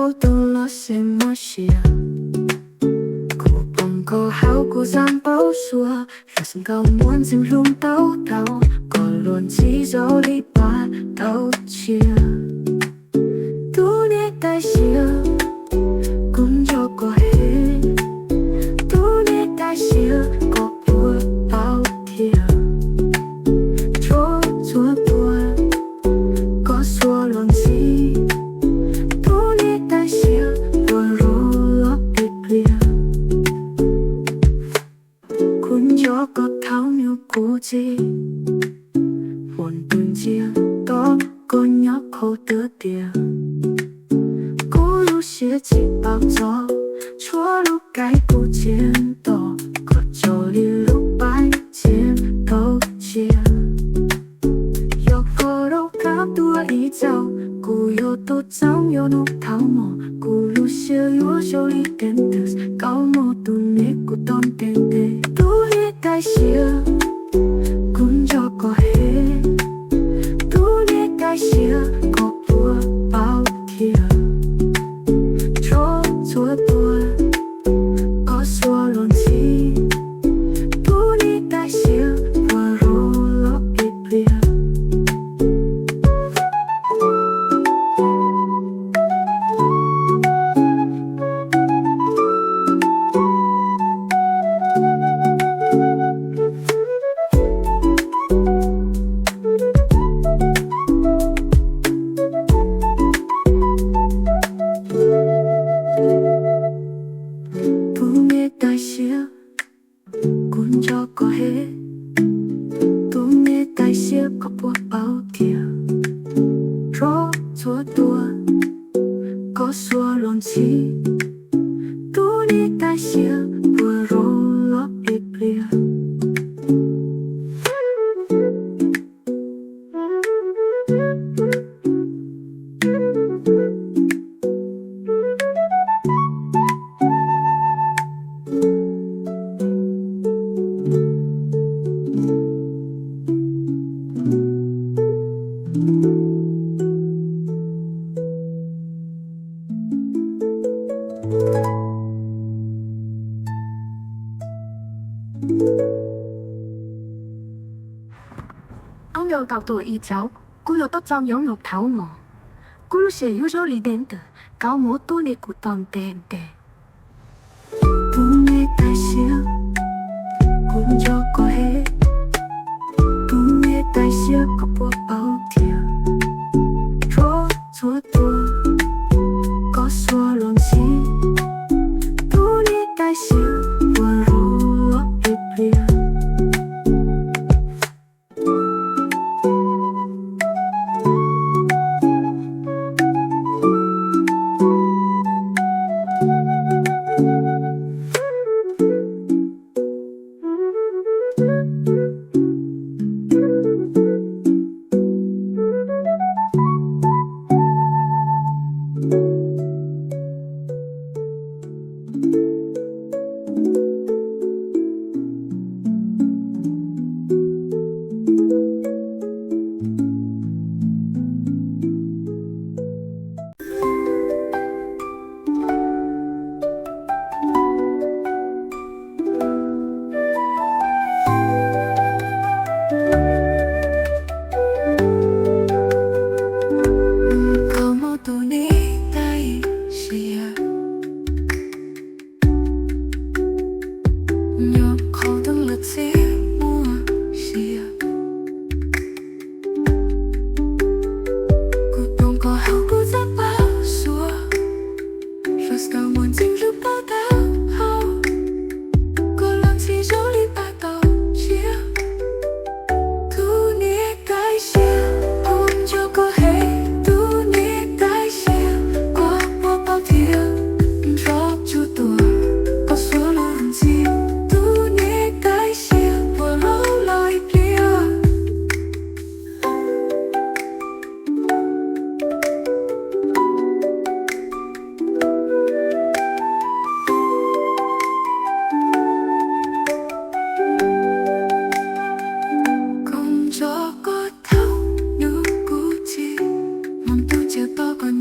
Tus los se muaj sia, kuv pom koj hauv kuv zaj npau suav, los nkauj muaj ntxim hlub tau tau, koj luag ntxhi zoo li paj tau tsiaj. Tus niam tais siab, kuv nco koj heev. Tus niam tais siab, koj puas paub tias txhua txhua tuas koj xuas los ntxhi. Tus niam tais siab, puas rau los ib pliag. Kuv nco koj thaum nyuam qhuav txij, muaj tus ntsia tos koj nyob qhov twg tiag. Kuv lub siab tsis paub txog, tshuav lub kaim kuv txiav nto, koj tsaus li lub paj txiav tau tsiaj. Yog koj rov qab tuaj ib zaug, kuv yuav tuaj txeeb yog hnub thaum no, kuv lub siab yuav zoo li dentures, koj muaj tus niam kuv tos ntev ntev. Tus niam tais siab, kuv nco koj heev. Tus niam tais siab, koj puas paub tias txhua txhua tuas koj xuas los ntxhi. Tus niam tais siab, puas rau los ib pliag. Tus niam tais siab, kuv nco koj heev. Tus niam tais siab, koj puas paub tias txhua txhua tuas koj xuas los ntxhi. Tus niam tais siab, puas rau los ib pliag. Hnub no koj tuaj ib zaug, kuv yuav tuaj txeeb yog hnub thaum no, kuv lub siab yuav zoo li dentures, koj muaj tus niam kuv tos ntev ntev. Tus niam tais siab, kuv nco koj heev. Tus niam tais siab, koj puas paub tias txhua txhua tuas koj xuas los ntxhi. Tus niam tais siab, puas rau los ib pliag. Koj muaj tus niam tais siab, nyob qhov twg los txhij muaj sia. Kuv pom koj hauv kuv zaj npau suav, los nkauj muaj ntxim hlub tau tau, koj luag ntxhi zoo li paj tau tsiaj. Tus niam tais siab, kuv nco koj heev. Tus niam tais siab, koj puas paub tias txhua txhua tuas koj xuas los ntxhi. Tus niam tais siab, puas rau los ib pliag. Koj nco koj thaum hnub kuv txij, muaj tus ntsia tos koj